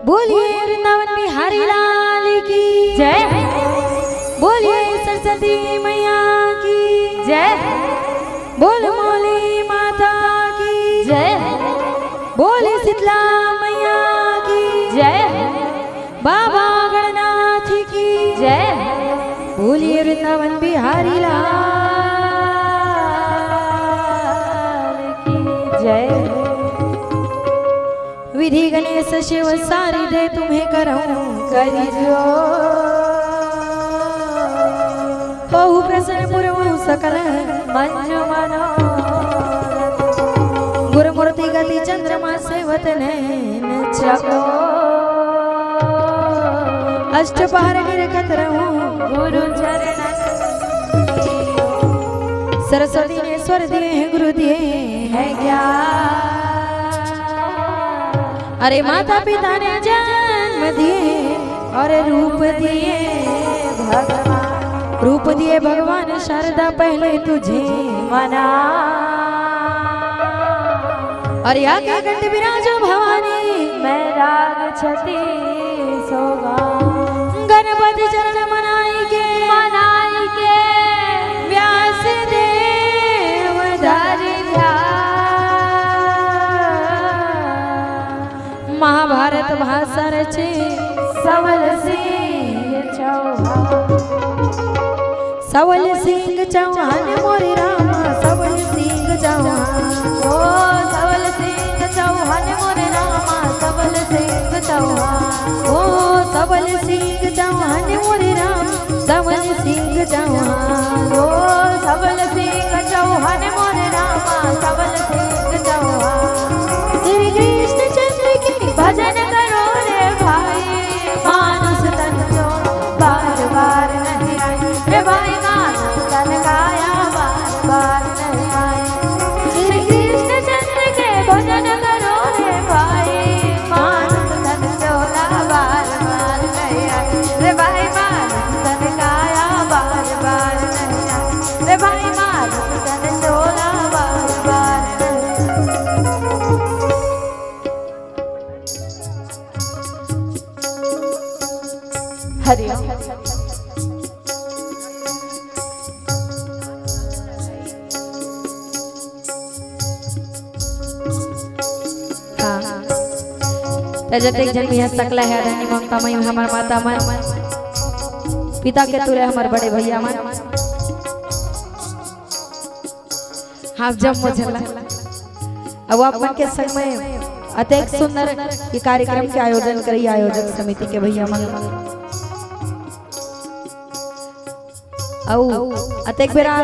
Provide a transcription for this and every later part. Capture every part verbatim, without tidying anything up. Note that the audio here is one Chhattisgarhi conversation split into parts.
बोलिए वृंदावन बिहारी लाल की जय। बोलिए सरस्वती मैया की जय। बोल मोली माता की जय। बोल शीतला मैया की जय। बाबा गणनाथ की जय। बोलिए वृंदावन बिहारी लाल की जय। विधि गणेश शिव सारी दे तुम्हें करऊं करी जो। बहु प्रसन्न पुरवहु सकल मंजु मनोरथ। गुरु मूर्ति गति चंद्रमा सेवत नैन चको। अष्ट पहर निरखत रहूं गुरु चरणन। सरस्वती ने स्वर दिए हैं, गुरु दिए हैं ज्ञान। अरे माता पिता ने जन्म दिए और रूप दिए भगवान, रूप दिए भगवान शारदा पहले तुझे मना। और या के कंठ विराजो भवानी मैं राग छती सोगा। गणपति चरण मनाई के मनाई के व्यास देव धरि ध्यान। महाभारत भाषा रचे सबल सिंह चौहान। सबल सिंह चौहान मोरे रामा, सबल सिंह चौहान। ओ सबल सिंह चौहान मोरे रामा, सबल सिंह चौहान। ओ सबल सिंह चौहान मोरे रामा, सबल सिंह चौहान। ओ सबल सिंह चौहान मोरे रामा, सबल सिंह चौहान। श्री कृष्ण चंद्र के भजन करो रे भाई, मानुष तन जो बार बार नहीं आई। रे भाई मानुष तन काया बार बार नहीं आई। श्री कृष्ण चंद्र के भजन करो रे भाई, मानुष तन चोला बार बार नहीं आई। रे भाई मानुष तन काया बार बार नहीं आई। रे भाई मानुष तन चोला बार बार नहीं आई। हरि ओम। हाँ। त जतेक झन भी हंस सकला है, आदरणीय ममता मई, हमर माता मन, पिता के तुल्य हमर बड़े भैया मन, हाफ जम मोझला। अब आप मन के संग में अतेक सुंदर ये कार्यक्रम के आयोजन करी आयोजक समिति के भैया मन। अउ अतेक बेरा,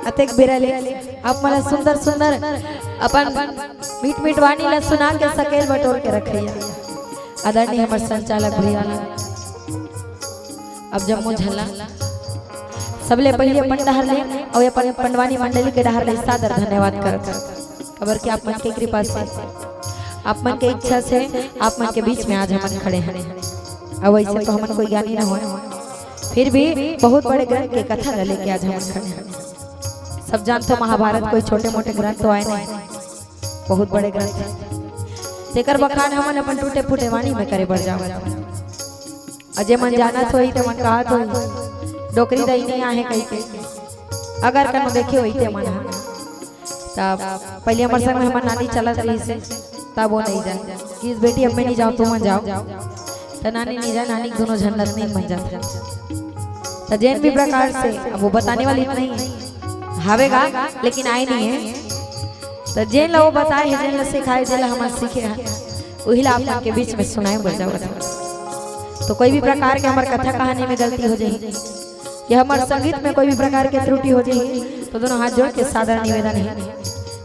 अतेक बेरा ले आप मन ला सुंदर सुंदर अपन मीठ मीठ वाणी ला सुना के सकेल बटोर के रखइया आदरणीय हमर संचालक भैया ला। अब जम्मो झन ला सबले पहिले अपन डहर ले अउ अपन पंडवानी मंडली के डहर ले सादर धन्यवाद करत हन, काबर कि आप मन के कृपा से, आप मन के इच्छा से, आप मन के बीच में आज हमन खड़े हन। अब वैसे तो हमन कोई ज्ञानी न होय, फिर भी बहुत बड़े ग्रंथ के कथा ला लेके आज हमन खड़े हन। सब जानथो महाभारत कोई छोटे मोटे ग्रंथ तो आय नहीं, बहुत बड़े ग्रंथ हे। तेकर बखान हमन अपन टूटे फूटे वाणी में करे बर जावत हन। अउ जे मन जानत होही, ते मन कहत होही, "डोकरी दाई नइ आहे," कहिके। अगर कनो देखे होही ते मन ह, तब पहिले हमर संग में हमर नानी चलत रहिस हे, तब वो नइ जाय। किहिस, "बेटी, अब मैं नइ जांव, तुमन जाव।" त नानी नइ जाय, नानी के दूनों झन नतनीन बन जाथे। त जेन भी प्रकार से, अब वो बताने वाली तो नहीं है, हावे गा, लेकिन आय नइ हे। त जेन ला वो बताय हे, जेन ला सिखाय, जेन ला हमन सीखे हन, उही ला आप मन के बीच में सुनाय बर जावत हन। तो कोई भी प्रकार के हमर कथा कहानी में गलती हो जाही, या हमर संगीत में कोई भी प्रकार के त्रुटि हो जाही, तो दूनों हाथ जोड़ के सादर निवेदन हे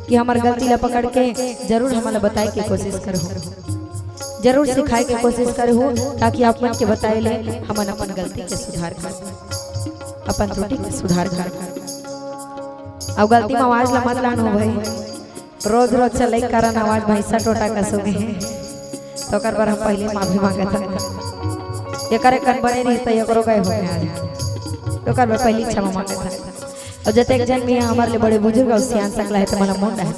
कि हमर गलती ला पकड़ के जरूर हमन ला बताय के कोशिश करहू, जरूर सिखाय के कोशिश करहू, ताकि आप मन के बताय ले हमन अपन गलती के सुधार कर, अपन त्रुटि के सुधार कर। अउ गलती में आवाज ला मत लानहू भाई, रोज रोज चलई के कारण आवाज भैंसा टोटा कस हो गे हे, त ओकर बर हम पहिले माफी मांगत हन। एकर एक कन बने रही त एकरो गए हो गए आज, त ओकर बर पहिले क्षमा मांगत हन। अउ जतेक झन भी हमर ले बड़े बुजुर्ग अउ सियान सकला हे, त मोला मोन रहे।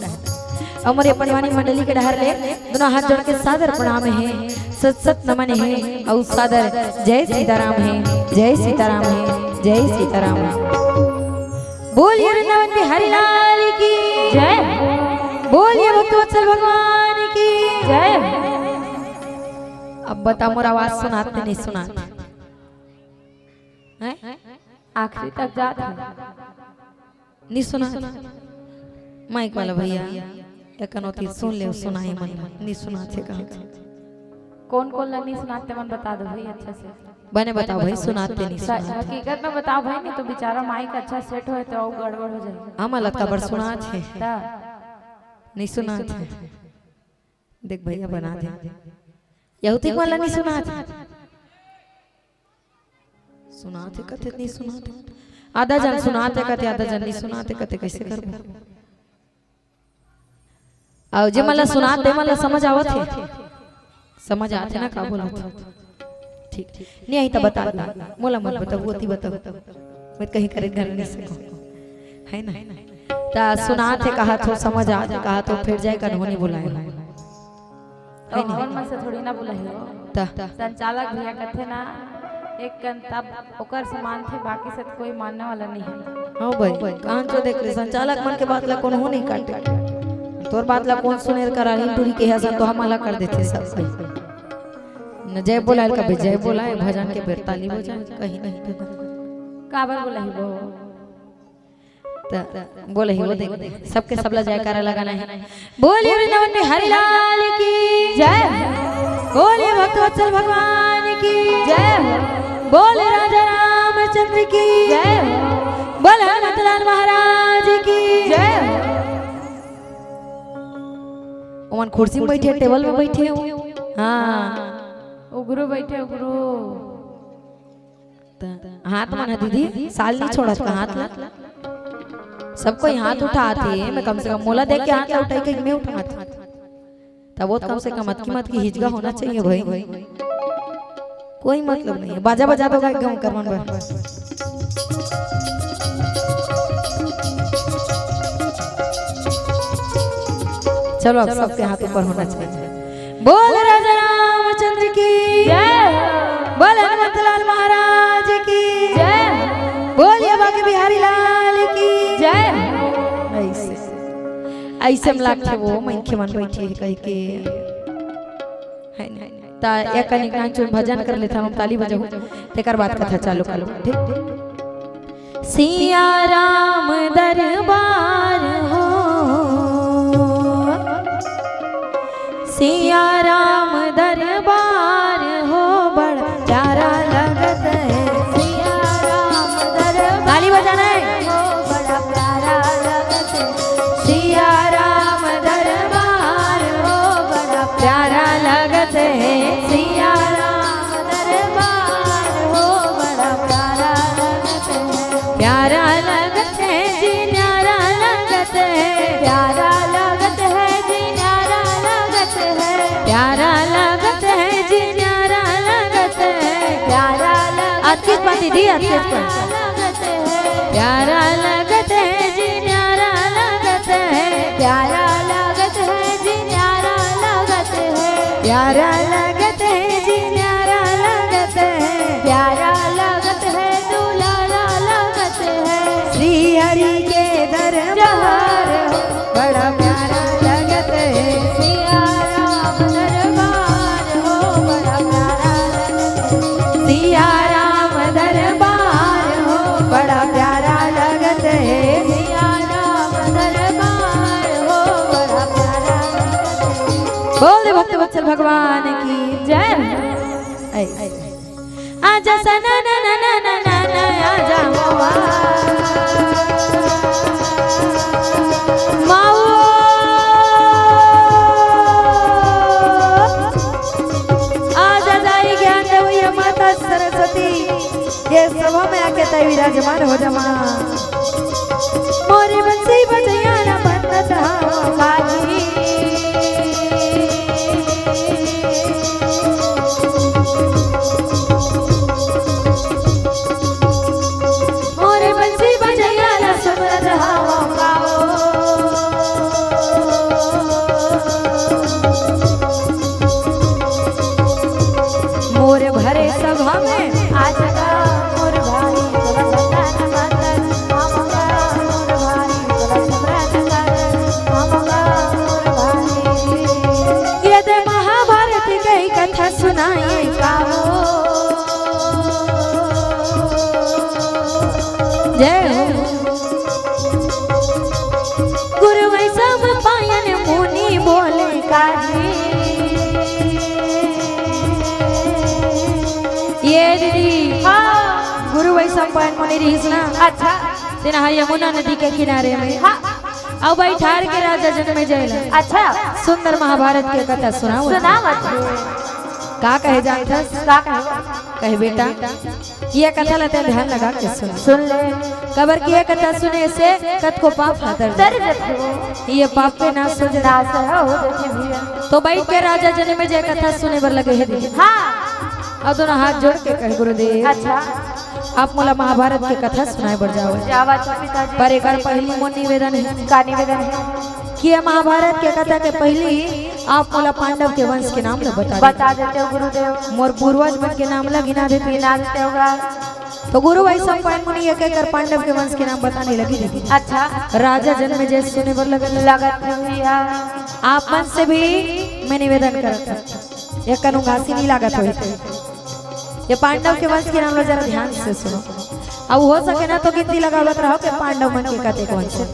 अउ मोर पंडवानी मंडली के डहर ले दुनों हाथ जोड़ के सादर प्रणाम हे, सत सत नमन हे, अउ सादर जय सीताराम हे, जय सीताराम हे, जय सीताराम हे। बोलिए वृंदावन बिहारी लाल की जय। बोलिए भक्तवत्सल भगवान की जय। अब बता, मोर आवाज सुनात हे, नहीं सुनात? हैं? आखिरी तक जात हे। नहीं सुनात? माइक वाला भैया, एक कनौती सुन ले, सुनाई मन ला। नहीं सुनात हे कहा। कौन कौन ला नहीं सुनात हे, मन बता दो भाई अच्छा से। बने बताओ भाई, सुनात हे नहीं स-, सुनात हे? हकीकत में बताओ भाई, नहीं तो बेचारा माइक अच्छा सेट होए तो अउ गड़बड़ हो जाए। हमला काबर सुनात हे? ता। नहीं सुनात हे। देख भैया, बना दे। यहू तक वाला नहीं सुनात हे। सुनात हे कथे, नहीं सुनात हे। आधा जन सुनात हे कथे, आधा जन नहीं सुनात हे कथे, कैसे करबो? अउ जे मन ला सुनात हे, मन ला समझ आवत हे? समझ आत हे ना, का बोलत हे? ठीक, ठीक। नहीं आई त बता दो। मोला मत बताओ, ओती बताओ। मैं कहीं करे घर नहीं सको। है ना? त सुनात हे कहा तो समझ आत हे कहा तो फिर जाए कन्होनी बुलाए। है नहीं? मन से थोड़ी ना बुलाही हो। त? संचालक भैया कथे ना, एक कन तब ओकर से मानथे, बाकी से तो कोई मानने वाला नहीं है। हाँ भाई, कान तो देख ले, संचालक मन के बात ला कोनो नहीं काटे। तोर बात ला कोन सुनेर करा, टूरी के हसन तो हमला कर देथे सब सही। न जय बोलाए कभी जय बोलाए, भजन के बेर ताली बजाए, कहीं नहीं तो। काबर बोलाही वो? त बोले ही वो देख, सबके सबला जयकारा लगाना है। बोलिए वृंदावन बिहारी लाल की जय। बोलिए भक्तवत्सल भगवान की जय। बोले राजा रामचंद्र की जय। बोले हनुमंतलाल महाराज की जय। ओमन कुर्सी में बैठे, टेबल में बैठे हो। हाँ। उगरू बैठे, उगरू। त हाथ मन ह दीदी, साल नहीं छोड़त का हाथ ला। सब कोई हाथ उठात हे, मैं कम से कम मोला देख के हाथ ला उठाई के मैं उठात। तब वो कम से कम अतकी मत की हिजगा होना चाहिए भाई। कोई मतलब नहीं है, बाजा बजा दो गाय गाँव कर मन बर। चलो, अब सबके हाथ ऊपर होना चाहिए। बोल राजा रामचंद्र की जय। बोल हनुमंतलाल महाराज की जय। बोल बांके बिहारी लाल की जय। ऐसे, ऐसे में लागथे वो मनखे मन बैठे हे कहिके, है ना? त एक कनिक नानचुन भजन कर लेथन, हम ताली बजाहू, तेकर बाद कथा चालू कर लूँ, ठीक? सिया राम दरबार हो, सिया राम दरबार हो, बड़ा प्यारा लगत है। सिया राम दरबार ताली बजाना है। हो, बड़ा प्यारा लगत है। सिया राम दरबार हो, बड़ा प्यारा लगत है। सिया राम दरबार हो, बड़ा प्यारा लगत है। प्यारा लगत है जी, न्यारा लगत है। प्यारा लगत है जी, न्यारा लगत है। प्यारा लगत है जी, न्यारा लगत है। प्यारा लगत अतकीच पाती दी, अतकीच पाती। प्यारा लगत है जी, न्यारा लगत है। प्यारा लगत है जी, न्यारा लगत है। प्यारा लगत है जी, न्यारा लगत है। प्यारा लगत है, दुलारा लगत है। श्री हरि के दरबार हो, बड़ा प्यारा लगत है। सिया राम दरबार हो, बड़ा प्यारा लगत है। सिया राम दरबार हो, बड़ा प्यारा लगत है। सिया राम दरबार हो, बड़ा प्यारा लगत है। बोल दे भक्त वत्सल भगवान की जय। ऐ। आजा सना ना ना ना ना ना ना, आजा मावा। मावा। आजा दाई ज्ञान देवैया माता सरस्वती, ये सभा में आके ताई विराजमान हो जा माँ। मोरे बंसी बजैया ना बन्नत हवा साजी। मोरे बंसी बजैया ना सुमरत हवा गाओ। आज का मोर भाई तोला संतान माता, हम का मोर भाई तोला सम्राट माता, हम का मोर भाई। ये दे महाभारत के कथा सुनाए का हो। जय हो। गुरु वैष्णव पायन मुनि बोले काहे। ये दीदी, हाँ। गुरु वैष्णव पायन मुनि रहिस ना। अच्छा। तेन हा यमुना नदी के किनारे में। हाँ। अउ बइठार के राजा जनमेजय ला। अच्छा। सुंदर महाभारत के कथा सुनावत। सुनावत हे। का कहे जानथस? का कहे? कहे बेटा, ये कथा ला तें ध्यान लगा के सुन। सुन ले। काबर कि ये कथा सुने से कतको पाप हा तर तर जाथे। ये पाप के नाश हो जाथे। नाश हो जाथे भैया। तो बइठ के राजा जनमेजय कथा सुने बर लगे हे दीदी। हाँ। अउ दोनों हाथ जोड़ के कहे, गुरुदेव, अच्छा। आप मोला महाभारत के कथा सुनाए बर जावव। जावत हो पिताजी। पर एकर पहिली मोर निवेदन हे। का निवेदन हे? कि ये महाभारत के कथा के पहिली आप मोला पांडव के वंश के नाम ल बता देते। बता देते हो गुरुदेव। मोर पूर्वज मन के नाम ल गिना देते। गिना देते होगा। तो गुरु वैष्णव पायन मुनि एक एक कर पांडव के वंश के नाम बताने लगी दीदी। अच्छा। राजा जनमेजय सुने बर लगत। लगत हे भैया। आप मन से भी मैं निवेदन करत हूँ, एक कन उंगासी नहीं लागत होही। ये पांडव के वंश के नाम ला जरा ध्यान से सुनो। अब हो सके ना तो गिनती लगावत रहो कि पांडव मन के कतेक वंश हे।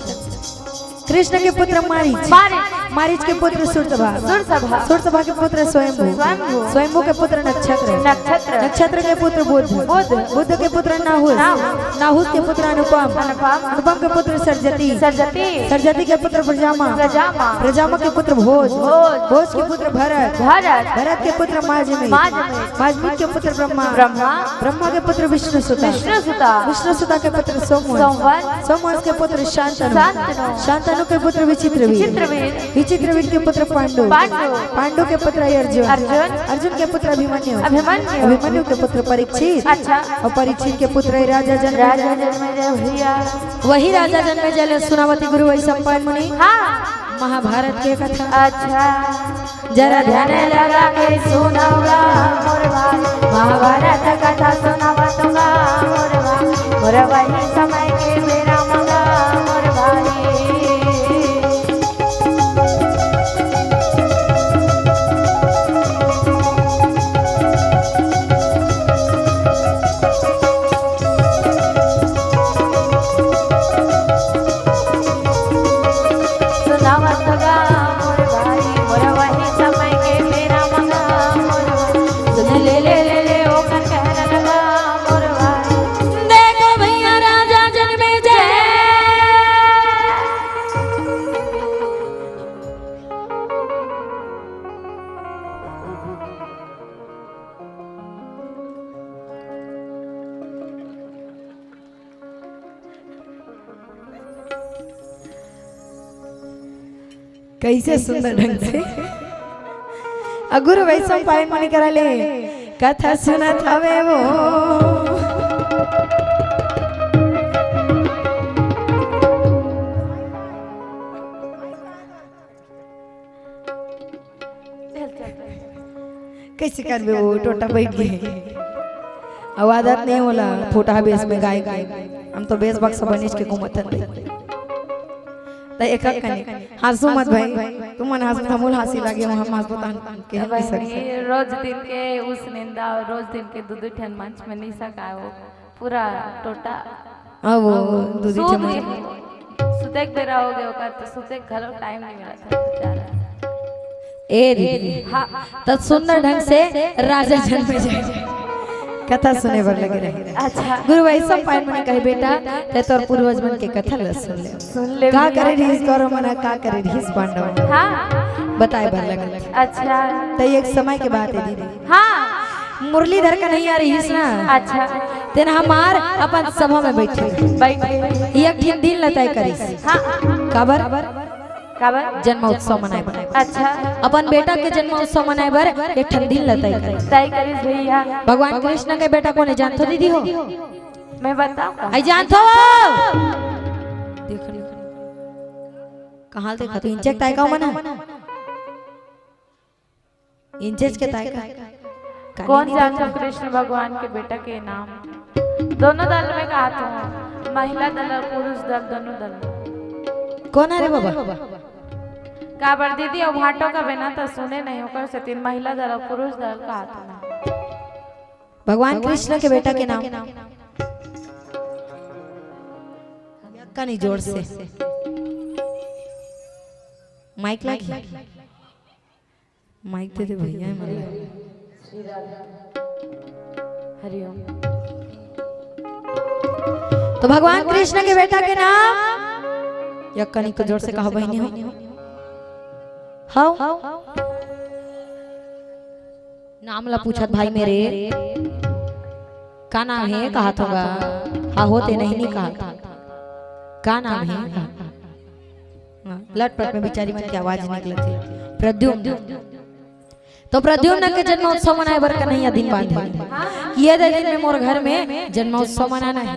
कृष्ण के पुत्र मारीच। मारीच। मारीच के पुत्र सूरसभा। सूरसभा। सूरसभा के पुत्र स्वयंभू। स्वयंभू। स्वयंभू के पुत्र नक्षत्र। नक्षत्र। नक्षत्र के पुत्र बुध। बुध। बुध के पुत्र नाहुस। नाहुस। नाहुस के पुत्र अनुपम। अनुपम। अनुपम के पुत्र सरजती। सरजती। सरजती के पुत्र प्रजामा। प्रजामा। प्रजामा के पुत्र भोज। भोज। भोज के पुत्र भरत। भरत। भरत के पुत्र माजमी। माजमी। माजमी के पुत्र ब्रह्मा। ब्रह्मा। ब्रह्मा के पुत्र विष्णु सुता। विष्णु सुता। विष्णु सुता के पुत्र सोमवंश। सोमवंश। सोमवंश के पुत्र शांतनु। शांतनु। शांतनु के पुत्र विचित्रवीर। विचित्रवीर। विचित्रवीर के पुत्र पांडु। पांडु। पांडु के पुत्र अर्जुन। अर्जुन। अर्जुन के पुत्र अभिमन्यु। अभिमन्यु। अभिमन्यु के पुत्र परीक्षित। अच्छा। अउ परीक्षित के पुत्र राजा जनमेजय। राजा जनमेजय भैया। वही राजा जनमेजय ल सुनावत हे गुरु वैशंपायन मुनि। हाँ। महाभारत के कथा। अच्छा। जरा ध्यान लगा के सुनव गा मोर भाई, महाभारत कथा सुनावत हँव गा मोर भाई, मोर वही समय के बेरा म गा मोर भाई। सुनावत गा मोर भाई, मोर वही समय के बेरा म गा मोर भाई। सुन ले, ले, ले, ले, ओकर कहना लगा मोर भाई। देखो भैया, राजा जनमेजय। कइसे सुंदर ढंग से अ गुरु वैशंपायन मुनि करा ले कथा सुनत हवे वो। चल, चल, चल। कइसे करबे, वो टोटा बइठ गे। अउ आदत नइ हे ओला, फोटहा बेस में गाय के। हम तो बेस बक्सा बनिस के घूमत हन। त एक कने, हाँसू मत भाई, तुमन हाँसू, हमू ल हाँसी लागे, हम हाँसबो त के हम नइ सकन। रोज दिन के उस निंदा अउ रोज दिन के दू दू ठन मंच में नइ सकाय वो। पूरा टोटा। अब वो दूधी सूत ठमरी। सुते के बेरा हो गया ओकर, तो सुते के घलो टाइम नहीं मिला था बेचारा। ए दीदी, हाँ। त सुंदर ढंग से राजा जनमेजय कथा सुने बर लगे रहे। अच्छा। गुरु वैशंपायन मुनि कहे, "बेटा, ते तोर पूर्वज मन के कथा ल सुन ले।" सुन ले का भैया। करे रहिस कौरव मन, का करे रहिस पांडव मन। हाँ। बताए बर लगे। अच्छा। त एक समय के बात हे दीदी। हाँ। मुरलीधर कन्हैया रहिस ना। अच्छा। तेन हमार अपन सभा में बइठे। बइठे। एक ठिन दिन ल तय करिस। हाँ। काबर? काबर? जन्मोत्सव मनाए बर। अच्छा। अपन बेटा के जन्मोत्सव मनाए बर एक ठन दिन ल तय करिस। तय करिस भैया। भगवान कृष्ण के बेटा कोन हे जानथो दीदी हो? मैं बताऊँ का? अई जानथो? देख ले। कहाँ देखा तो इंचक ताय का मना? इंचेच के ताय का? कानी कोन नहीं जानथो जानता। कृष्ण भगवान के बेटा के नाम? दोनों दल में कहत हूँ, महिला दल और पुरुष दल, दोनों दल। कोन हरे बाबा? काबर दीदी, अउ भाटो का बिना तो सुने नहीं, ओकर सेती महिला दल और पुरुष दल कहत हूँ। भगवान कृष्ण के बेटा के नाम। कानी जोर से। माइक लागी। माइक दे दे भैया, ए मन ला। हरिओम। तो भगवान कृष्ण के बेटा के नाम, या कानी को जोर से कहा बहिनी हो। हाउ। नाम ला पूछत भाई मेरे, का नाम हे, कहा थोगा, हा होते नहीं, नहीं कहा। का नाम हे, कहा। हाँ, लटपट में बिचारी मन के आवाज निकलत हे। प्रद्युम्न। तो प्रद्युम्न के जन्मोत्सव मनाए बर कन्हैया दिन बांधे हे। ये दे दिन में मोर घर में जन्मोत्सव मनाना हे।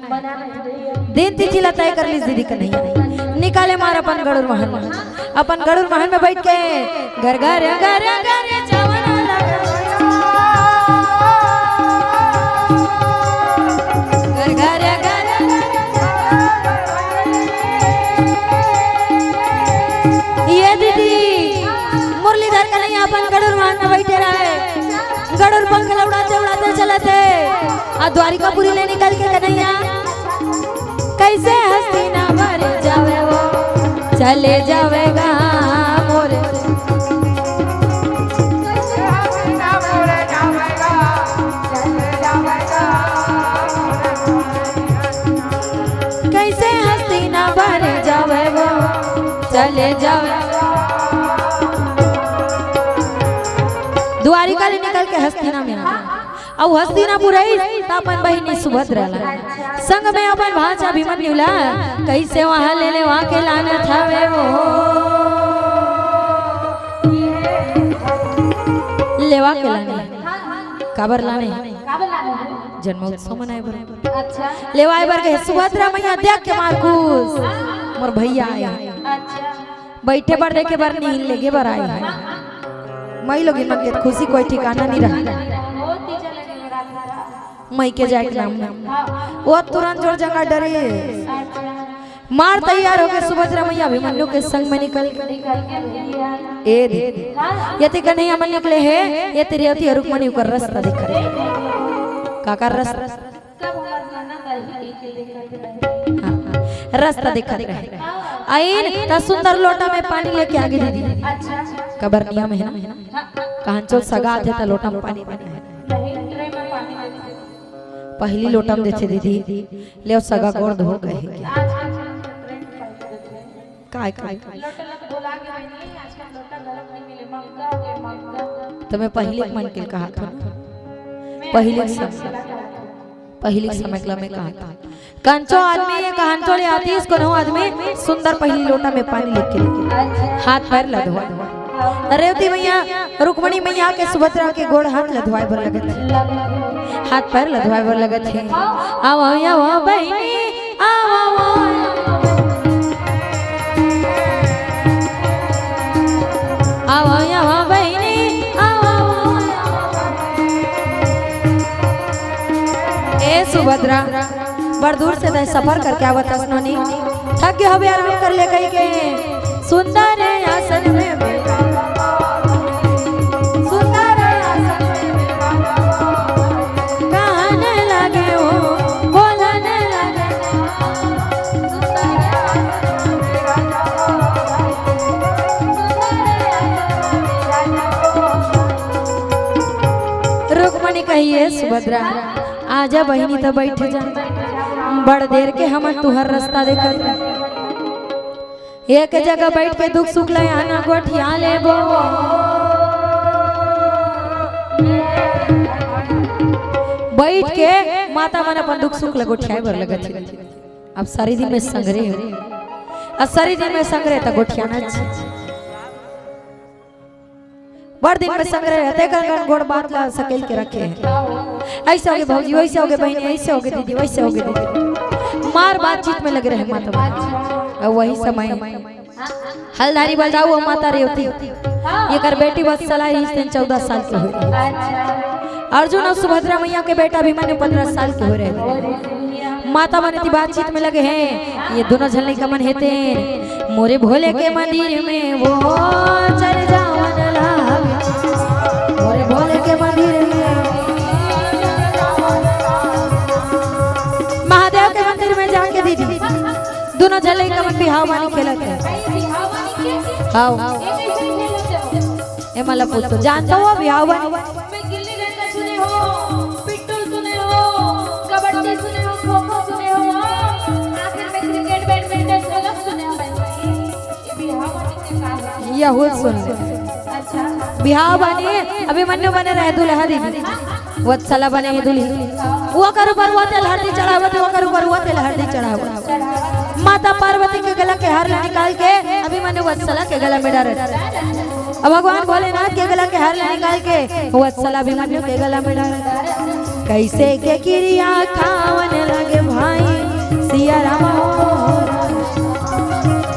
दिन तिथि ला तय कर लिस दीदी कन्हैया। निकाले मार अपन गड़ुर महन में। अपन गड़ुर महन में बैठ के घर घर घर घर जावन लगा। घर घर घर ये दीदी, मुरलीधर कन्हैया अपन गड़ुर महन में बैठे रहे, गड़ुर पंख ला उड़ाते उड़ाते चलत हे, अउ द्वारिकापुरी ले निकल के कन्हैया, कैसे हस्ती ना भर जावे वो, चले जावेगा मोर। कैसे हस्ती ना भर जावे वो, चले जावे। द्वारिका ले निकल के हस्तिना में आ गे। अउ हस्तिना पुरई त अपन बहिनी सुभद्रा ला, संग में अपन भांचा अभिमन्यु ला, कैसे वहां ले लेवा के लानत हवे वो। लेवा के लाने, काबर लाने? जन्मोत्सव मनाए बर। अच्छा। लेवाए बर गे सुभद्रा मैया देख के मारकुस, मोर भैया आए। अच्छा। बैठे बर देखे बर नहीं, लेगे बर आए हे। मई लोगिन मन के खुशी कोई ठिकाना नहीं रहा। मई के जाए के नाम में वो तुरंत जोर जंगा डरे। मार तैयार होके सुभद्रा मैया अभिमन्यु के संग में निकल गे। ए दे, ये ते कन्हैया मन निकले हे, ये ते रेवती अउ रुक्मणी ओकर रस्ता दिखत हे। काकर रस्ता? हाँ, हाँ। रस्ता दिखत रहे। आइन त सुंदर लोटा में पानी लेके आ गे दीदी। अच्छा। काबर नियम हे ना, कहां चल सगा आथे त लोटा में पानी देना हे। नहीं, ट्रे में पानी देथे। पहिली लोटा में देथे दीदी, ले सगा गोड़ धो गे। आज, आज, आज ट्रे में पानी देथे। काय, काय? लोटा ला तो भुला गे बहिनी, आजकल लोटा घलोक नइ मिले, मग्गा हो गे, मग्गा। त मैं पहिली के मन के कहा था, पहिली के समय, पहिली के समय के ला मैं कहा था, कंचो आदमी ये कहां चले आतिस, कोनो आदमी सुंदर पहिली लोटा में पानी लेके, हाथ पैर ला धोवा। रेवती मैया, रुक्मणी मैया के सुभद्रा के गोड़ हाथ ला धोवाए बर लगत हे, हाथ पैर ला धोवाए बर लगत हे। आवा, आवा बहिनी, आवा, आवा। आवा, आवा बहिनी, आवा, आवा। ए सुभद्रा, बड़ दूर से तैं सफर करके आवत हस नोनी, थक गे होबे, आराम कर ले कहिके। सुंदर आसन में बैठा, सुंदर आसन में बैठा, कहने लगे वो, बोलने लगे। रुक्मणी कहिस, सुभद्रा, आजा बहिनी, त बैठ जा। बड़ देर के हमन तुहर रस्ता देखत। एक जगह बैठ के दुख सुख ले आना गोठिया लेबो। बैठ के माता मन अपन दुख सुख ले गोठियाए बर लगत हे। अब सारी दिन में संघरे हो, अब सारी दिन में संघरे त गोठियाना चाहिए। बड़ दिन में संघरे हे, तेकर कन गोड़ बात ला सकेल के रखे हे। ऐसे होगे भौजी, वैसे होगे बहिनी, ऐसे होगे दीदी, वैसे होगे दीदी। मार बातचीत में लगे रहे माता मन। अउ वही समय हलधारी बजाऊ अउ माता रेवती, एकर बेटी वत्सला रिहिस तेन चौदह साल के होय। अर्जुन अउ सुभद्रा मैया के बेटा अभिमन्यु पंद्रह साल के हो रहे। माता मन एती बातचीत में लगे हैं, ये दोनों झन लइका मन हेते। मोरे भोले के मंदिर में वो चल जावन लाग, मोरे भोले के मंदिर में, महादेव के मंदिर में जाके दीदी, दोनों झन लइका मन बिहाव बानी खेलत हे। हाव। ए मला पूछ तो, जानता हो बिहाव बानी? मैं गिल्ली डंडा सुने हो, पिट्टू सुने हो, कबड्डी सुने हो, खो खो सुने हो, आखिर में क्रिकेट, बैडमिंटन, गोल्फ सुने हो भाई। ये बिहाव बानी के का है? यहू सुन ले। अच्छा। बिहाव बानी, अभिमन्यु बने रहे दुल्हा दीदी। वत्सला बने हे दुल्ही। ओकर ऊपर वो तेल हरदी चढ़ावत हे, ओकर ऊपर वो तेल हरदी चढ़ावत। माता पार्वती के गला के हार ला निकाल के अभिमन्यु वत्सला के गला में डारत। अब भगवान भोलेनाथ के गला के हार ला निकाल के वत्सला अभिमन्यु के गला में डारत। कैसे के किरिया खावन लगे भाई सिया राम हो।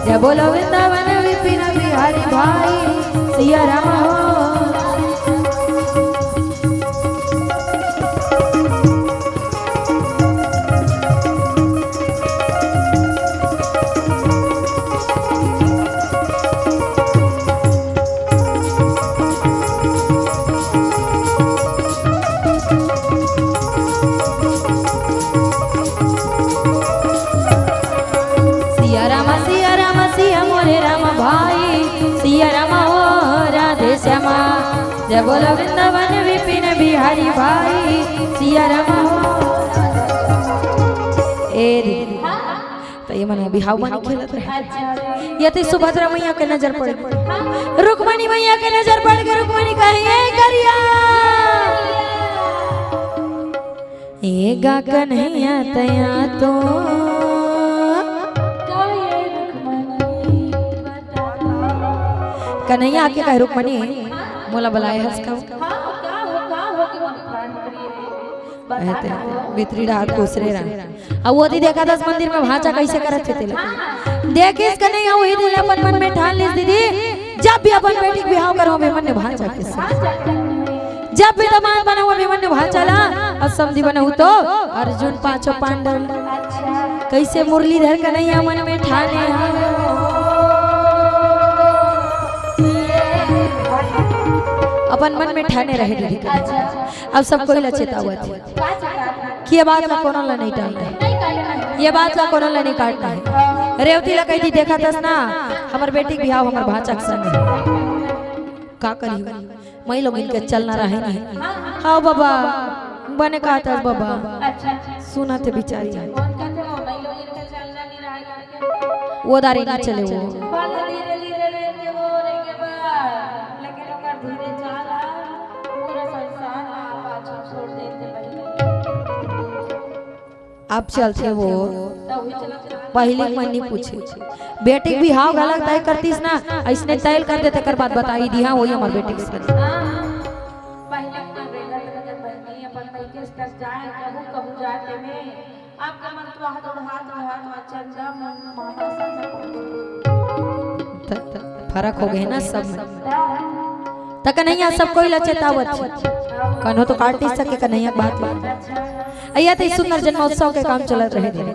जय बोलो वृंदावन विपिन बिहारी भाई सिया राम हो। सिया राम, सिया राम, सिया मोरे राम भाई, सिया राम हो राधे श्यामा। जय बोलो वृंदावन विपिन बिहारी भाई, सिया राम हो। ए दीदी, त ये मन बिहाव बानी खेलत रहे। अच्छा। ये तो सुभद्रा मैया के नजर पड़ गई, रुक्मणी मैया के नजर पड़ गई। रुक्मणी कहे, "ए करिया, ए गा कन्हैया तया तो।" कन्हैया आके कहे, "रुक्मणी, मोला बलाए हस का?" अहते, भीतरी डाहर दूसरे रहा। अब वो दी देखा दस मंदिर में भांचा कैसे करत हे तेला। देखिस कन्हैया, वही दिन अपन मन में ठान लिस दीदी, जब भी अपन बेटी के बिहाव करहूं, अभिमन्यु भांचा के संग। जब भी दमाद बनाहूं, अभिमन्यु भांचा ला, अउ समधी बनाहूं तो अर्जुन पांचों पांडव। कैसे मुरलीधर कन्हैया मन में ठाने हा। अपन मन में ठाने रहे दीदी। अब सब कोई ला चेतावत हे कि ये बात ला कोनो ला नहीं टालना हे, ये बात ला कोनो ला नहीं काटना हे। रेवती ला कहि दी, "देखत हस ना, हमर बेटी के बिहाव हमर भांचा के संग हे।" का करी, मई लोगिन के चलना रहे नहीं। हाव बाबा, बने कहत हस बाबा, सुनत हे बिचारी। वो दारी नहीं चले वो। लेकिन ओकर धीरे चाल ह, पूरा संसार ला पाछू छोड़ देथे बहिनी। अब चलथे वो। पहली मन नहीं पूछे। बेटी के बिहाव घलक तय करतीस ना, अइसने तय कर देते, तेकर बाद बताई दी, हाँ, वही हमर बेटी के शादी। पहले अपना बेटा के बहिनी, अपन मइके तक जाए, कहूँ, कहूँ जाए तेमे। आपके मन तो हाथ और हाथ में हाथ में चंदा मन मामा सब। त, त, फरक हो गए ना सब में। त कन्हैया सब कोई ला चेतावत हे। कन्हो तो काट नहीं सके कन्हैया के बात ला। अइया त सुंदर जन्मोत्सव के काम चलत रहे दीदी।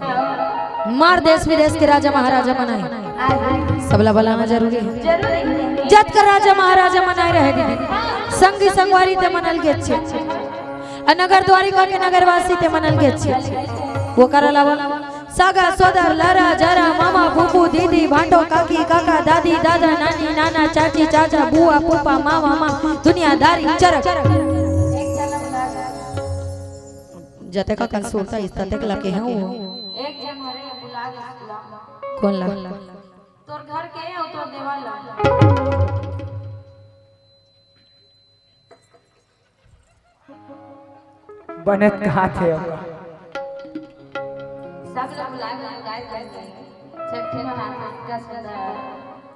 मार देश विदेश के राजा महाराजा मन आए। सबला बलाना जरूरी हे। जत कर राजा महाराजा मन आए रहे दीदी। संगी संगवारी ते मन अलगे अच्छे। अ नगर द्वारिका के नगरवासी ते मन अलगे अच्छे। ओकर अलावा सगा, सोदर, लरा, जरा, मामा, फूफू, दीदी, भांटो, काकी, काका, दादी, दादा, नानी, नाना, चाची, चाचा, बुआ, फूफा, मामा, माँ, दुनियादारी, चरक। जतेक अकन सुरता इस ततेक ला केहे हूँ। कोन ला? तोर घर के अउ तोर देवर ला। बने त कहाथे ओकर। सब लोग बुलाए, बुलाए, बुलाए, बुलाए। छठी मनात हे, इनका सीधा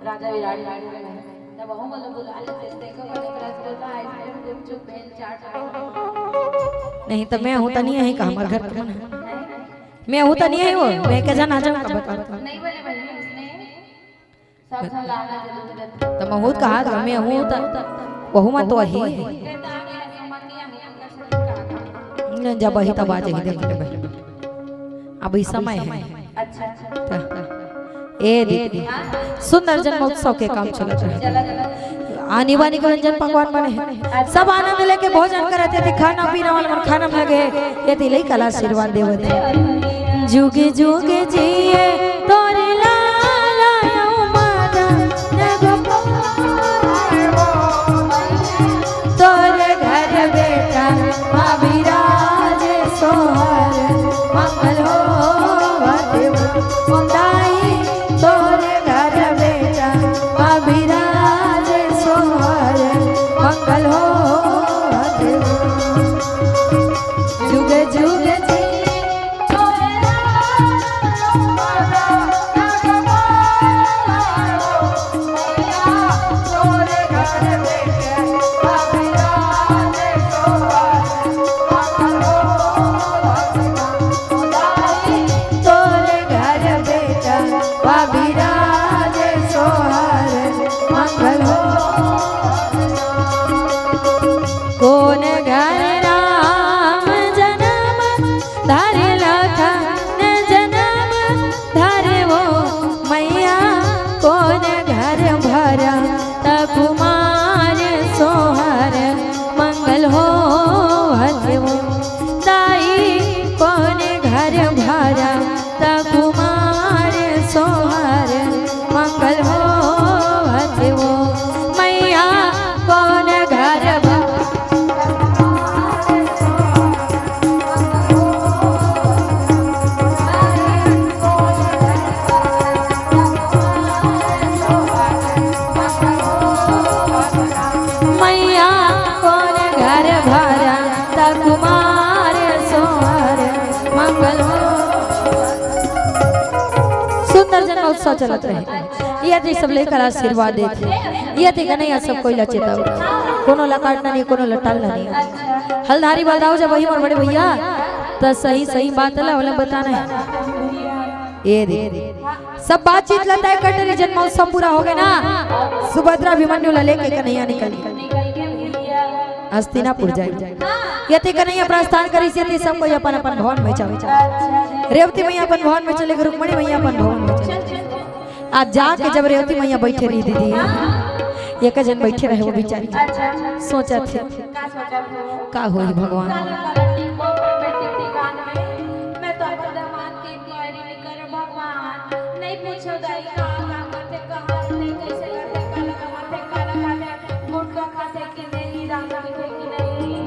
राजा विराट में। तब वहू मन ला बुला लेते, देखो, बने क्रश करता, आइसक्रीम, गुपचुप, भेल चाट। नहीं त मैं हूँ त नहीं हे का हमर घर के मन हे। मैं हूँ त नहीं हे वो, मैं के जाना जाऊँ का बता। नहीं बोले भैया, इसने सब झन ला आना जरूरी रहिथे। त महूँ त कहा था, मैं हूँ त, वहू मन तो वही। ये तो आ गया, समझ गया, हम लोग का सब जब वही तब आ जाही, देख लेबे। अभी समय है। अच्छा, अच्छा। त ए दीदी, सुंदर जन्मोत्सव के काम चलत रहे। आनी बानी के व्यंजन पकवान बने हे। सब आनंद लेके भोजन करत हे, खाना पीना वाला मन खाना में लगे हे। ये तिलई कला आशीर्वाद देवत हे। जुगे जुगे जिए तोरे लाला अउ मदन गोपाल। तोरे घर बेटा अविराज सोहर मंगल होवत हे। दाई तोरे घर बेटा अविराज सोहर मंगल होवत हे। जुग जुग जी तोरे घर बेटा अविराज सोहर मंगल हो। कोन घर राम जनम धरे, लखन जनम धरे वो मैया। कोन घर भरत कुमार सोहर मंगल होवत वो। दाई कोन घर भरत कुमार सोहर मंगल होवत वो मैया। कोन घर भरत मैया कोन घर भरत कुमार सोहर मंगल हो। सुंदर जन्मोत्सव चलत रहे। ये ती सब लेकर आशीर्वाद देत हे। ये ती कन्हैया सब कोई ला चेतावत हे। कोनो ला काटना नहीं, कोनो ला टालना नहीं। हलधारी बलदाऊ जब वही मोर बड़े भैया, त सही सही बात ला ओला बताना हे। ए दे। सब बातचीत ला तय कर डरे, जन्मोत्सव पूरा हो गए ना, सुभद्रा अभिमन्यु ला लेके कन्हैया निकल गे। हस्तिनापुर जाए। ये ती कन्हैया प्रस्थान करिस, ये ती सब कोई अपन अपन भवन में चल। रेवती मैया अपन भवन में चले गे, रुक्मणी मैया अपन भवन में चले। आज जाके जब रेवती मैया बैठे रही दीदी, एक जन बैठे रहे वो बेचारी, सोचत हे, का होही भगवान। मैं तो अपन दामाद के inquiry नहीं करे भगवान, नहीं पूछो दाई कहाँ काम करथे, कहाँ नहीं, कैसे करथे, काला कमाथे, काला खाथे, गुटखा खाथे कि नहीं, दारू पीथे कि नहीं,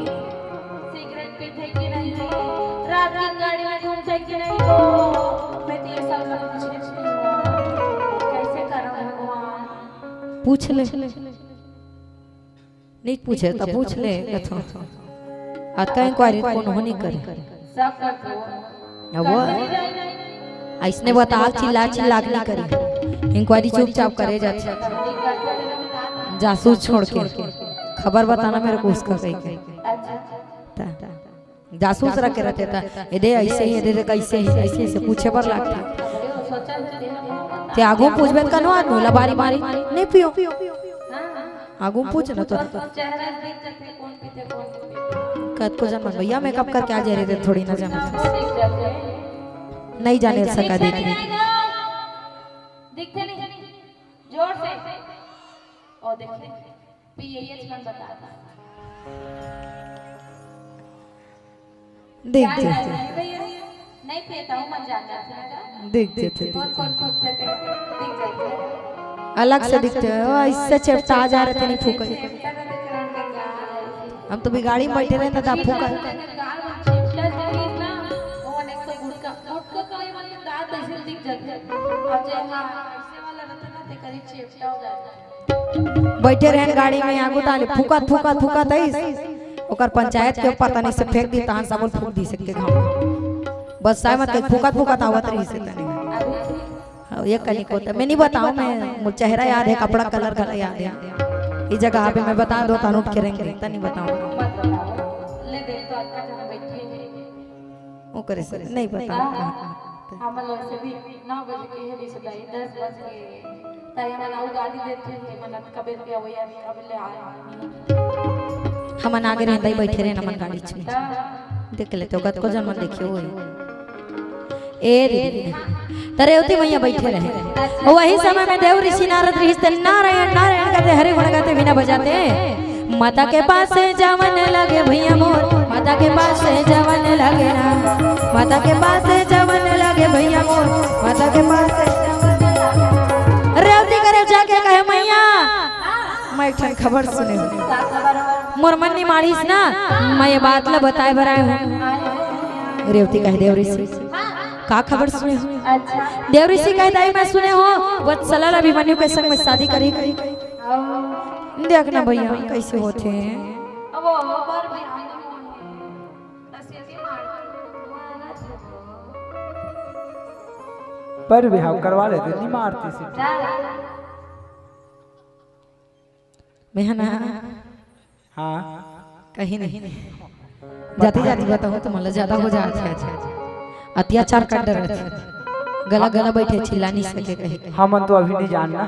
सिगरेट पीथे कि नहीं, रात की गाड़ी में घूमथे कि नहीं, तो मैं तो ये सब पूछे, कैसे करूँ भगवान। पूछ ले। नहीं पूछे त पूछ ले कथो। आ कहीं inquiry कोनो नहीं करे। सब करथे वो। अब वो अइसने बताल चिल्ला चिल्ला के नहीं करी। Inquiry चुपचाप करे जाथे। जासूस छोड़ के। खबर बताना मेरे को उसका कहीं के। अच्छा। ता। जासूस रख के रहथे ता, ए दे अइसे ही, ए दे, दे कइसे ही, अइसे, अइसे पूछे बर लागथे। ते आगू पूछबे त कनो आदमी ला बारी बारी नहीं पियो। आगू पूछ ना तो। कतको जन मन भैया makeup करके आ जाए रहे, थोड़ी ना जाना। नहीं जाने सका दीदी। दिखथे नहीं, जोर से। ओ देखो। पीएएच मन बता दे। देख, देख। नहीं भैया, नहीं पीता हूँ, मन जान जाते हैं। देख, देख, देख। कौन, कौन फूकते थे? दिख जाते हैं। अलग से दिखथे, ओ, अइसे चेपटा जा रहे थे, नहीं फूके। हम तो भी गाड़ी में बैठे रहे, दादा फूका। गाल में चिपटा जाए ना, वो अनेक तो गुटखा, गुटखा का ये मतलब दांत ऐसे दिख जाते हैं। और जो हाँ, ऐसे वाला रहता ना, ते करीब चिपटा हो जाता है। बैठे रहन गाड़ी में, आगू डाले, फूकत, फूकत, फूकत आइस। ओकर पंचायत के ऊपर तनी से फेंक दी, तहन सबो फूक दी, सबके घाम। बस साय मत कही, फूकत, फूकत आवत रहिसे तनी। हाँ, ये कनी को त मैं नहीं बताऊँ, मैं, मोर चेहरा याद है, कपड़ा colour घला याद है। ये जगह पे मैं बता दो, तहन उठ के रेंग, तनी बताऊँ। मत बताओ। ले देख तो अक्का जहाँ बैठी है। ओकरे से नहीं पता। हाँ, हाँ। हम लोग से भी नौ बजे के है, बीस तारीख, दस बज गए। ताई हमन अउ गाड़ी देते हैं, मन कबे के अवैया नहीं, अब ले आए। हमन आगे रहता ही बैठे रहे, हमन गाड़ी में। हाँ। देख लेते हो, कतको जन्म देखे हुए। ए रे, त रेवती मैया बैठे रहे। अउ वही समय में देव ऋषि नारद ऋषि ते नारायण नारायण कहते, हरे गुण गाते, वीणा बजाते। माता के पास से जवन लगे भैया मोर, माता के पास से जवन लगे ना, माता के पास से जवन लगे भैया मोर, माता के पास से जवन लगे। रेवती करे जाके कहे, मैया, मैं एक ठन खबर सुने हूँ। मोर मन निमाड़िस ना, मैं ये बात ला बताए बर आए हूँ। रेवती कहे, देव ऋषि, का खबर सुने हो? देव ऋषि कहे, दाई, मैं सुने हो, वत्सला ला अभिमन्यु के संग में शादी करी। देख ना भैया, कैसे होथे। पर बिहाव करवा लेते, नहीं मारती सिर्फ। मैं ह ना। हाँ। कहीं नहीं। जाती जाती बताहूँ तो मतलब ज्यादा हो जात हे। अत्याचार कर डरत हे। गला गला बैठे चिल्ला नहीं सके कहीं। हमन तो अभी नहीं जानना।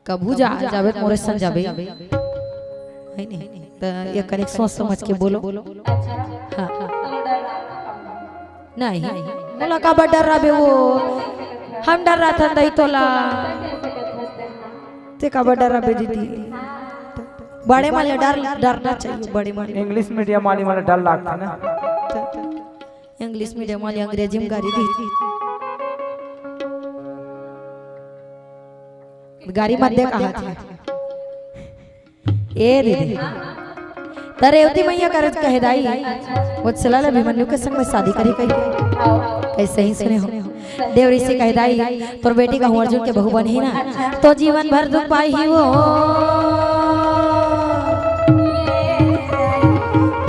कभू जा, जाबे त मोरे संग जाबे। है नहीं? त ये कनिक सोच समझ के बोलो। हाँ। नहीं। मोला काबर डर रहा बे वो? हम डर रहा था दई तोला। ते काबर डर रहा बे दीदी? बड़े मन ले डर, डरना चाहिए, बड़े मन ले। इंग्लिश मीडियम वाली मन ले डर लागथे ना। इंग्लिश मीडियम वाली अंग्रेजी में गारी दी। गारी मत दे कहा था। ए दीदी, त रेवती मैया करत कहे, दाई, वत्सला ला अभिमन्यु के संग में शादी करी कही। कैसे ही सुने हो। देव ऋषि कहे, दाई, तोर बेटी कहूँ अर्जुन के बहू बनही ना, तो जीवन भर दुख पाही वो।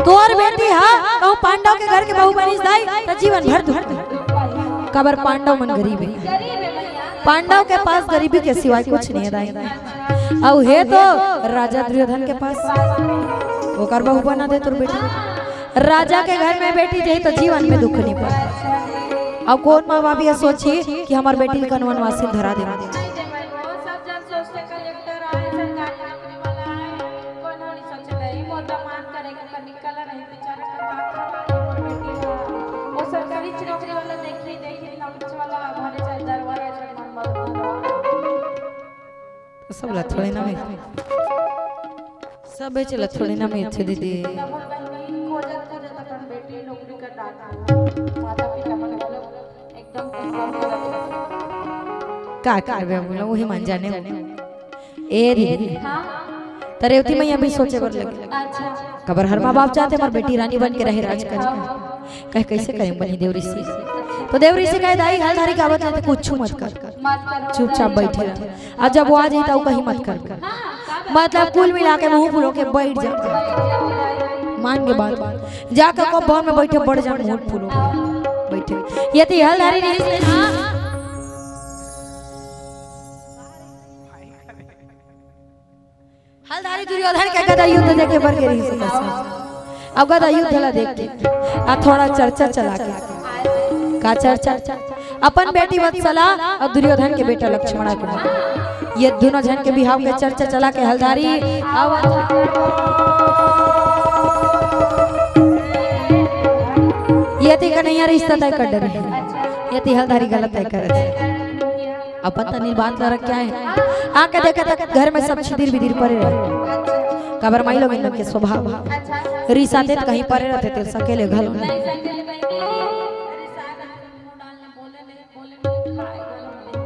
तोर बेटी हा कहूँ पांडव के घर के बहू बनिस दाई, त जीवन भर दुख। काबर पांडव मन गरीब हे। पांडव के पास गरीबी के सिवाय कुछ नहीं हे दाई। अउ हे तो राजा दुर्योधन के पास, ओकर बहू बना दे तोर बेटी। राजा के घर में बेटी जाही तो जीवन में दुख नहीं पाए। अउ कौन माँ बाप ये सोची कि हमर बेटी ल कन वनवासी धरा दे। तो सब ला थोड़े ना मिलथे, सब बेचे ला थोड़े ना मिलथे दीदी। का करबे हम लोग, वही मन जाने हो। ए दीदी, त रेवती मैया भी सोचे बर लगे। काबर हर माँ बाप चाहते हमर बेटी रानी बन के रहे, राज करे। कहे, कैसे करें बनी देव ऋषि? तो देव ऋषि कहे, दाई, हल धारी गावत रहते, कुछ मत कर, चुपचाप बैठे रह। अउ जब वो आ जाही त कहीं मत कर। मतलब कुल मिला के मुंह फुलो के बैठ जा। मान के बात। जाके को भवन में बैठे, बड़ जान मुंह फुलो के बैठे। ये तो हल धारी रहिस ना। हल धारी दुर्योधन के गदा युद्ध देखे बर गे रहिस। अब गदा युद्ध ला देख के आ थोड़ा चर्चा चला के, का चर्चा? अपन बेटी वत्सला अउ दुर्योधन के बेटा लक्ष्मणा के, ये दोनों झन के बिहाव के चर्चा चला के हल धारी अउ ये ती कन्हैया रिश्ता तय कर डरे, ये ती हल धारी गलत तय करत हे। अपन तनी बात ला रख के आए। आके देखे त घर में सब छिदिर बिदिर परे रहे। काबर माई लोग इन लोग के स्वभाव। रिसाते त कहीं परे रहते, तेल सकेले घलो नहीं।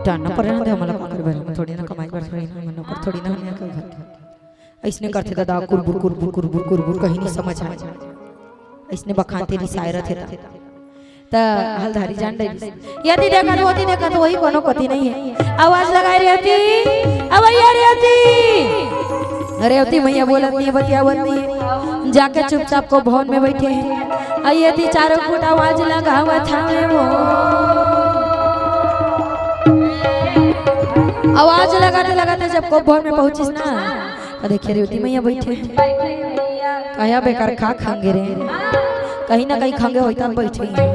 डांटना परे ना दे, हमला का करबे, थोड़ी ना कमाई बर, थोड़ी ना नौकर, थोड़ी ना हमला का घर। अइसने करथे ददा, कुरबुर, कुरबुर, कुरबुर, कुरबुर, कहीं नहीं समझ आए। अइसने बखानथे रिसाए रथे त। त हलधारी जान डरिस। यदि देखत, ओती देखत, वही कोनो कोती नहीं है। आवाज लगाए रेवती, अवैया रेवती। रेवती मैया बोलत नहीं, बतियावत नहीं है। जाके चुपचाप को भवन में बैठे हैं। आ यदि चारों फुट आवाज लगावत हवे वो। आवाज लगाते लगाते जब को भवन में पहुंचिस ना, त देखे रेवती मैया बैठे हैं। काया बेकार का खंगे रे, कहीं ना कहीं खंगे होई तब बैठे हैं।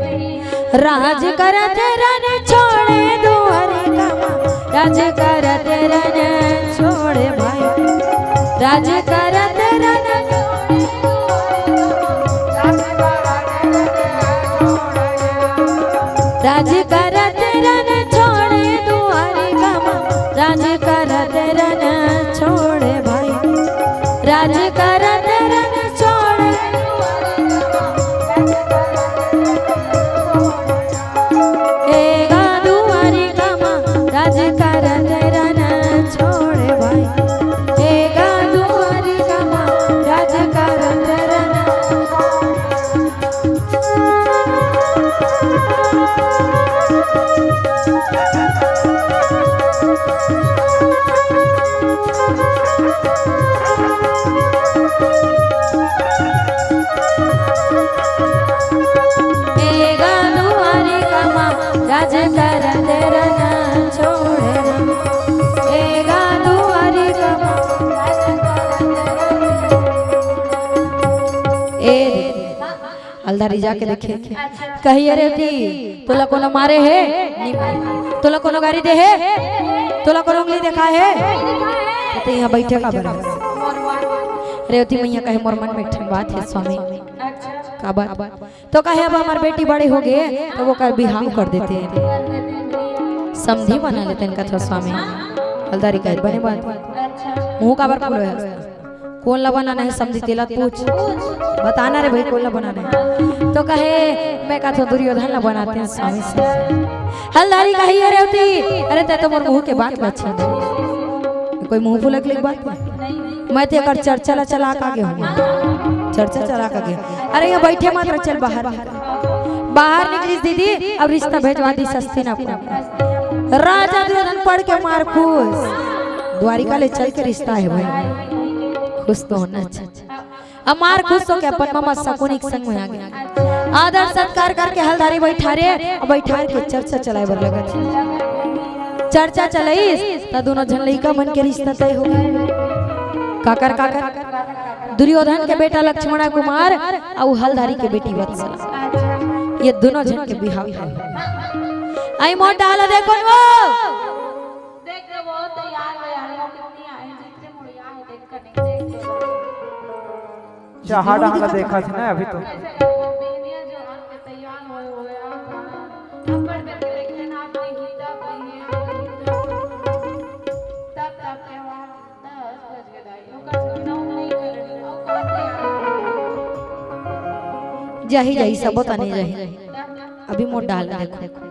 राज करत रन छोड़े दुआरे कमा, राज करत रन छोड़े भाई, राज करत रन ए रे, हलधारी जाके देखे, कही, "अरे रेवती, तोला कोनो मारे हे? नहीं मारे। तोला कोनो गारी दे हे? तोला कोनो उंगली देखा हे?" तो इहाँ बइठे काबर हस? रेवती मइया कहे, "मोर मन में एक ठन बात हे स्वामी।" "का बात?" तो कहे, "अब हमर बेटी बड़े हो गे, तो ओकर बिहाव कर देतेन, समधी बना लेतेन," कथे स्वामी। हलधारी कहे, "बने बात, मुँह काबर फुलोय हस? कोन ला बनाना हे समधी, तेला पूछ, बताना रे भाई, कोन ला बनाना हे?" तो कहे, "मैं कथों दुर्योधन ला बनातेन स्वामी।" हलधारी कहे, "अरे रेवती, अरे तैं तो मोर मुँह के बात ला छीन दे। कोई मुँह फुलक ले बात हे? मैं तो एकर चर्चा ला चला का गे हूँ, चर्चा चला का गे हूँ। अरे इहाँ बइठे मत रह, चल बाहर निकल।" बाहर निकलिस दीदी, अब रिश्ता भेजवा दिस हस्तिनापुर। राजा दुर्योधन पड़ के मार खुश, द्वारिका ले चल के रिश्ता हे भाई, खुश तो होना चाहिए। अब मार खुश होके अपन ममा शकुनी के संग में आ गे। आदर सत्कार करके हलधारी बइठारे, अउ बइठार के चर्चा चलाय बर लगत हे। चर्चा चलाइस त दूनों झन लइका मन के रिश्ता तय हो गे। काकर काकर? दुर्योधन के बेटा लक्ष्मणा कुमार अउ हलधारी के बेटी वत्सला, ये दूनों झन के बिहाव हे। आई मोर डाल देखो वो। देख रे वो तैयार वैयार हो कितनी आए, जितने मुड़िया है देख कने देख। चाहा डाहन ला देखत हे ना अभी तो। कैसे वो बेनिया जो आके तैयार होए होए आ। अब्बड़ बेर के देखे ना अपनी हिता, अपनी हिता। तब तब के वहाँ दस बज गए दाई। ओकर सुनना नहीं करे। जाही जाही सबो तने जाही। अभी मोर डाल देखो।